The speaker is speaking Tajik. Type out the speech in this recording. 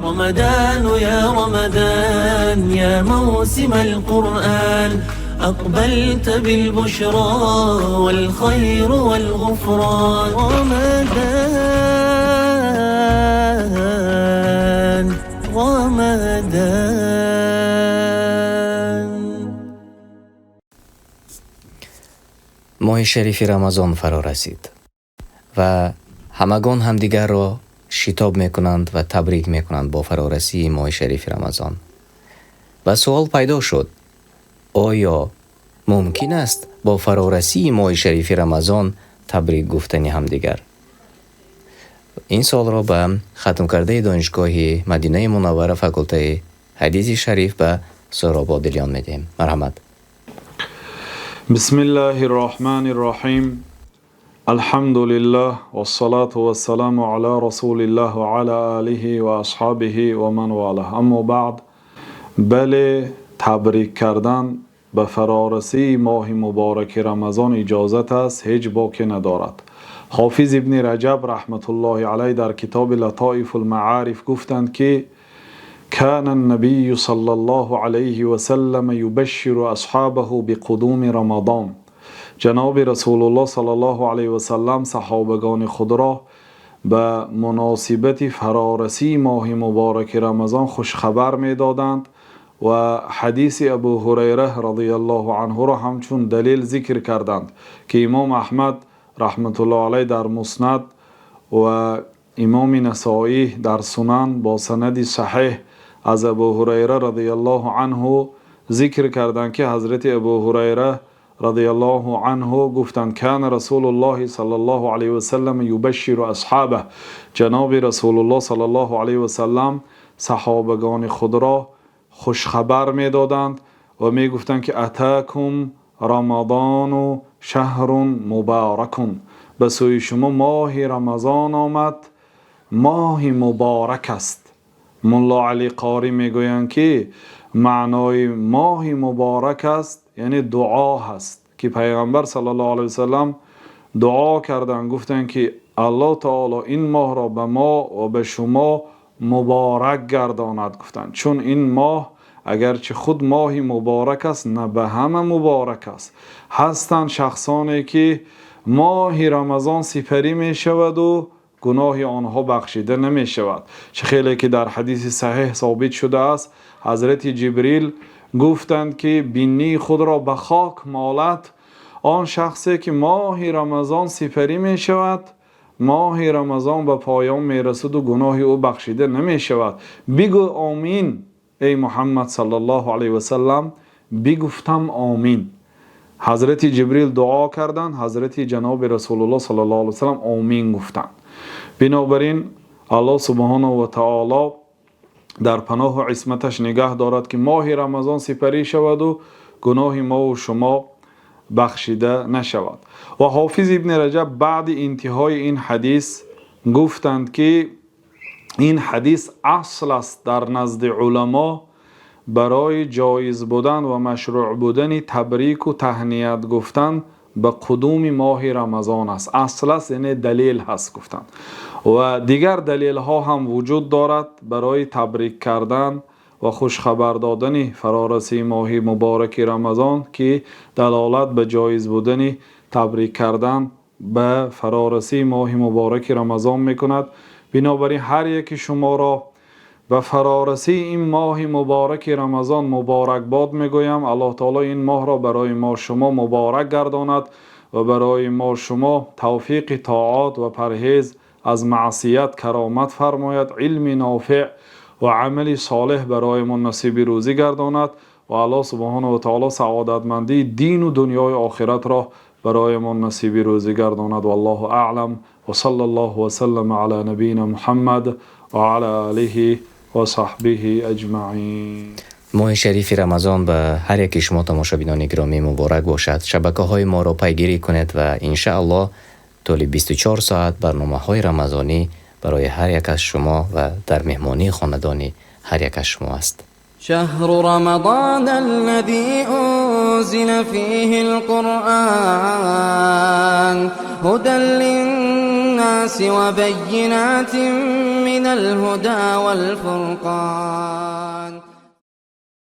رمضان يا رمضان يا موسم القرآن أقبلت بالبشرى والخير والغفران رمضان رمضان. Моҳи шарифи Рамазон фаро расид ва ҳамагон ҳамдигарро шитоб мекунанд ва табрик мекунанд бо фарорасии моҳи шарифи Рамазон. Ва суол пайдо шуд: оё мумкин аст бо фарорасии моҳи шарифи Рамазон табрик гуфтани ҳамдигар? Ин суолро ба хатмкардаи донишгоҳи Мадинаи Мунаввара, факултаи ҳадиси шариф, ба Суҳроб Одилён медиҳем. Марҳамат. بسم الله الرحمن الرحيم، الحمد لله والصلاة والسلام على رسول الله وعلى آله وأصحابه ومن والاه، أما بعد. Бале, табрик кардан ба фарорасии моҳи мубораки Рамазон иҷозат аст, ҳеҷ боке надорад. Ҳофиз Ибни Раҷаб раҳматуллоҳи алайҳ дар китоби Латоифул Маориф гуфтанд, ки كان النبي صلى الله عليه وسلم يبشر أصحابه بقدوم رمضان. Ҷаноби Расулуллоҳ саллаллоҳу алайҳи васаллам саҳобагони худро ба муносибати фарорасии моҳи мубораки Рамазон хушхабар медоданд ва ҳадиси Абу Ҳурайра радиаллоҳу анҳуро ҳамчун далел зикр карданд, ки имом Аҳмад раҳматуллоҳ алайҳ дар Муснад ва имоми Насоӣ дар Сунан бо санади саҳеҳ аз Абу Ҳурайра радиаллоҳу анҳу зикр карданд, ки ҳазрати Абу Ҳурайра радиаллоҳу анҳу гуфтанд: كان رسول الله صلى الله عليه وسلم يبشر أصحابه. Ҷаноби Расулуллоҳ саллаллоҳу алайҳи васаллам саҳобагони худро хушхабар медоданд ва мегуфтанд, ки أتاكم رمضان شهر مبارك. Ба сӯи шумо моҳи Рамазон омад, моҳи муборак аст. Мулло Алӣ Қорӣ мегӯянд, ки маънои моҳи муборак аст, яъне дуо ҳаст, ки Пайғамбар саллаллоҳу алайҳи васаллам дуо карданд, гуфтанд, ки Аллоҳ таоло ин моҳро ба мо ва ба шумо муборак гардонад, гуфтанд, чун ин моҳ агарчи худ моҳи муборак аст, на ба ҳама муборак аст. Ҳастанд шахсоне, ки моҳи Рамазон сипарӣ мешаваду гуноҳи онҳо бахшида намешавад. Чӣ хеле ки дар ҳадиси саҳеҳ собит шудааст, ҳазрати Ҷибрил гуфтанд, ки бинии худро ба хок молад он шахсе, ки моҳи Рамазон сипарӣ мешавад, моҳи Рамазон ба поён мерасаду гуноҳи ӯ бахшида намешавад. Бигӯ омин, эй Муҳаммад саллаллоҳу алайҳи васаллам. Бигуфтам омин. Ҳазрати Ҷибрил дуо карданд, ҳазрати ҷаноби Расулуллоҳ саллаллоҳу алайҳи васаллам омин гуфтанд. Бинобар ин Аллоҳ субҳонаҳу ва таоло дар паноҳу исматаш нигаҳ дорад, ки моҳи Рамазон сипарӣ шаваду гуноҳи мову шумо бахшида нашавад. Ва ҳофиз Ибни Раҷаб баъди интиҳои ин ҳадис гуфтанд, ки ин ҳадис асл аст дар назди уламо барои ҷоиз будан ва машрӯъ будани табрику таҳният гуфтан ба қудуми моҳи Рамазон аст. Асл аст, яъне далел ҳаст, гуфтанд. Ва дигар далелҳо ҳам вуҷуд дорад барои табрик кардан ва хушхабар додани фарорасии моҳи мубораки Рамазон, ки далолат ба ҷоиз будани табрик кардан ба фарорасии моҳи мубораки Рамазон мекунад. Бинобар ин ҳар яки шуморо ба фарорасии ин моҳи мубораки Рамазон муборакбод мегӯям. Аллоҳ таоло ин моҳро барои мо шумо муборак гардонад ва барои мо шумо тавфиқи тоат ва парҳез аз маъсият каромат фармояд, илми нофеъ ва амали солеҳ бароямон насиби рӯзӣ гардонад ва Аллоҳ субҳонаҳу ва таоло саодатмандии дину дунёи охиратро бароямон насиби рӯзӣ гардонад. Валлоҳу аълам, ва саллаллоҳу васаллама ала набийина Муҳаммад ва ала олиҳи ва саҳбиҳи аҷмаин. Моҳи шарифи Рамазон ба ҳар яки шумо, тамошобинони гиромӣ, муборак бошад. Шабакаҳои моро пайгирӣ кунед ва иншааллоҳ тӯли 24 соат барномаҳои рамазонӣ барои ҳар як аз шумо ва дар меҳмонии хонадони ҳар як аз шумо аст. شهر رمضان الذي أنزل فيه القرآن هدى للناس وبينات من الهدى والفرقان.